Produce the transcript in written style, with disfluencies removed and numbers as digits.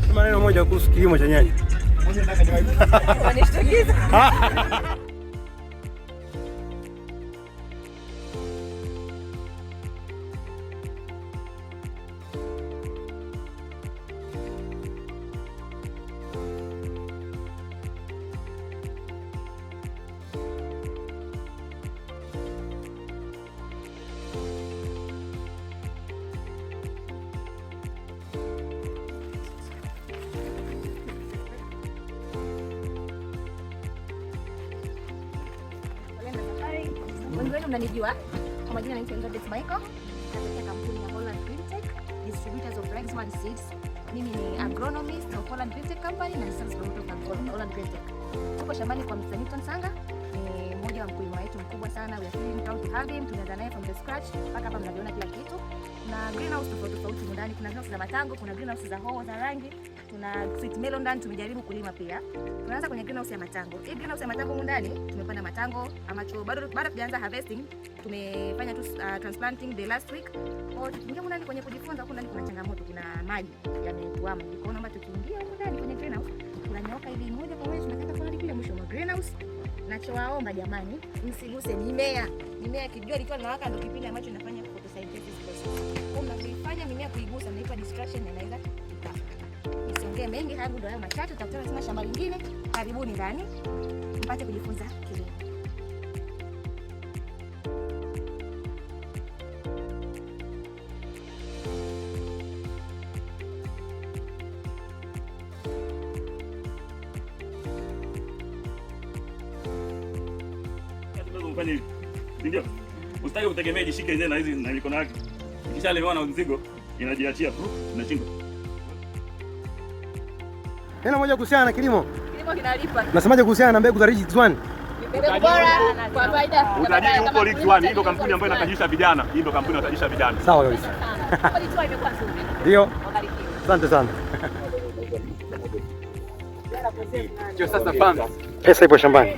Sema neno moja kuhusu kilimo cha nyanya. Wanishtukiza. Wengi wenu mnanijua kwa majina, naitwa Elizabeth Michael, natokea kampuni ya Holland Greentech, distributors of Rexman Seeds. Mimi ni agronomist of Holland Greentech Company na sales promoter of Holland Greentech. Tuko shambani kwa Mr. Newton Sanga, ni mmoja wa mkulima wetu mkubwa sana. We are feeling proud to have him. Tumeanza naye from the scratch mpaka hapa mnavyoona kila kitu. Kuna greenhouse tofauti tofauti humu ndani, kuna greenhouse za matango, kuna greenhouse za hoho za rangi, kuna sweet melon ndani tumejaribu kulima pia. Tunaanza kwenye greenhouse ya matango. Hii greenhouse ya matango humu ndani tumepanda matango ambacho bado hatujaanza harvesting. Tumefanya tu transplanting the last week. Kwa hiyo tukiingia humu ndani kwenye kujifunza, huku ndani kuna changamoto, kuna maji yametuama. Kwa hiyo naomba tukiingia humu ndani kwenye greenhouse tunanyooka hivi moja kwa moja tunakata hadi kule mwisho wa greenhouse. Nachowaomba jamani, msiguse mimea. Mimea kijua likiwa linawaka ndio kipindi ambacho inafanya photosynthesis process. Kwa hiyo mnapoifanya mimea kuigusa inaitwa destruction na inaweza ikafa. Nisiongee mengi, hayo ndio hayo machache. Tutakutana tena shamba lingine. Karibuni ndani mpate kujifunza kilimo. Ufanye hivi. Si ndio? Usitaki kutegemea jishike yenyewe na hizi na mikono yake. Ikishalemewa na mzigo inajiachia tu, inashindwa. Neno moja kuhusiana na kilimo. Kilimo kinalipa. Nasemaje kuhusiana na mbegu za Ridge X1? Mbegu bora kwa faida. Utajiri upo Ridge One, hii ndio kampuni ambayo inatajirisha vijana. Hii ndio kampuni inatajirisha vijana. Sawa kabisa. Kweli tu imekuwa nzuri. Ndio. Wabarikiwe. Asante sana. Sasa Pesa ipo shambani.